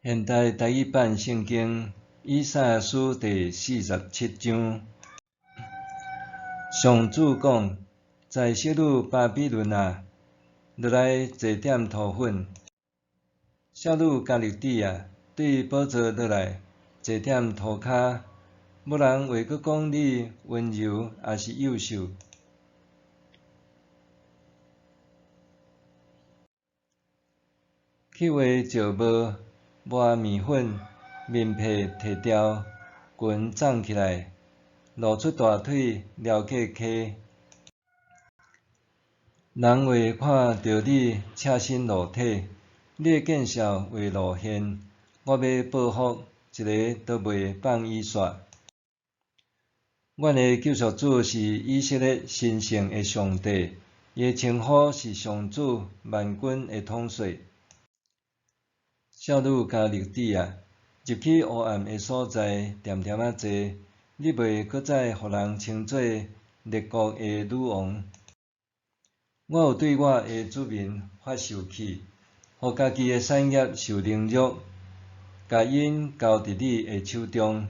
現代台語版聖經以賽亞書第四十七章，上主講：在少女巴比倫啊，落來坐點塗粉；少女迦勒底啊，對寶座落來坐點塗跤。無人會閣講你溫柔抑是幼秀。去畫石帽，抹麵粉，面皮脫掉，裙藏起來，露出大腿，撩過溪。人會看著你赤身露體，你的見笑會露現。我欲報復，一个都袂放伊煞。阮的救贖主是以色列神聖的上帝，伊的稱呼是上主萬軍的統帥。少女迦勒底啊，入去黑暗的所在，恬恬仔坐，你袂閣再予人稱做列國的女王。我有對我的子民發受氣，予家己的產業受凌辱，共𪜶交佇你的手中。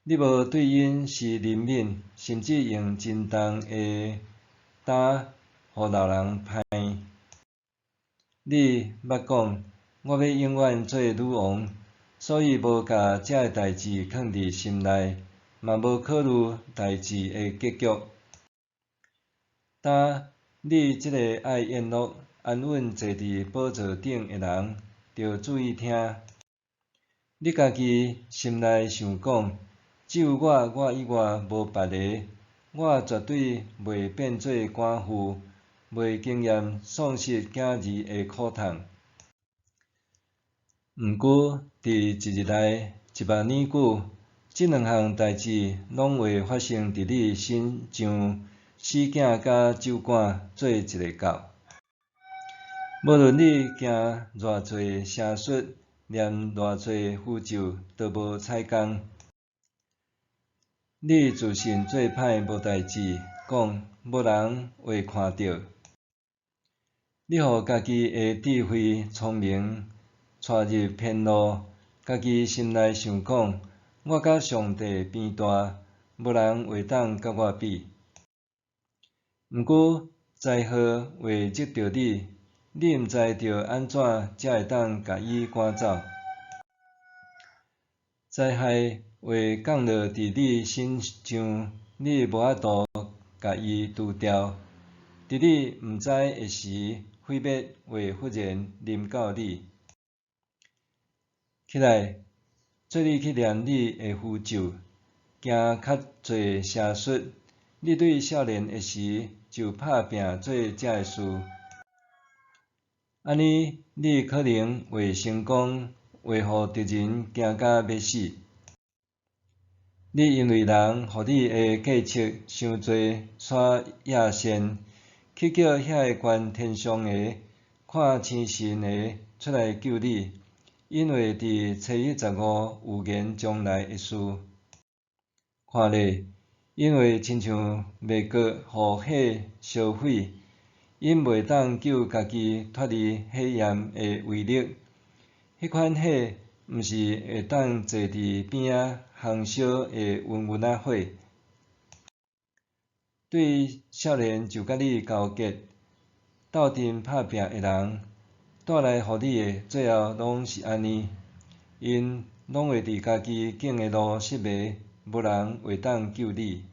你無對𪜶施憐憫，甚至用真重的擔予老人攀。你捌講，我欲永遠做女王，所以無共這个代誌囥佇心內，嘛無考慮代誌的結局。今你這个愛宴樂、安穩坐佇寶座頂的人，著注意聽。你家己心內想講，只有我，我以外無別个，我絕對袂變做寡婦，袂經驗喪失囝兒的苦痛。毋過，佇一日內，一目爾久，這兩項代誌攏會發生佇你身，像死囝佮酒罐做一个到。無論你行偌濟邪術，念偌濟符咒，都無彩工。你自信做歹無代誌，講無人會看著。你予家己的智慧聰明帶入偏路，家己心內想講：我佮上帝平大，無人會當佮我比。毋過災禍會入著你，你毋知著按怎才會當共伊趕走。災害會降落佇你身上，你無法度共伊除掉。佇你毋知的時，毀滅會忽然臨到你。起來，做你去念你的符咒，行較濟邪術。你對少年的時就拍拚做這个事，按呢你可能會成功，會予敵人驚甲欲死。你因為人予你的計策傷濟煞野線，去叫遐个懸天上的、看星辰的出來救你，𪜶會佇初一十五預言將來的事。看咧，𪜶會親像麥稞予火燒毀，𪜶袂當救家己脫離火焰的威力。彼款火毋是會當坐佇邊仔烘燒的溫溫仔火。對少年就佮你勾結，鬥陣拍拚的人，帶來予你的，最後攏是按呢，𪜶攏會佇家己揀的路失迷，無人會當救你。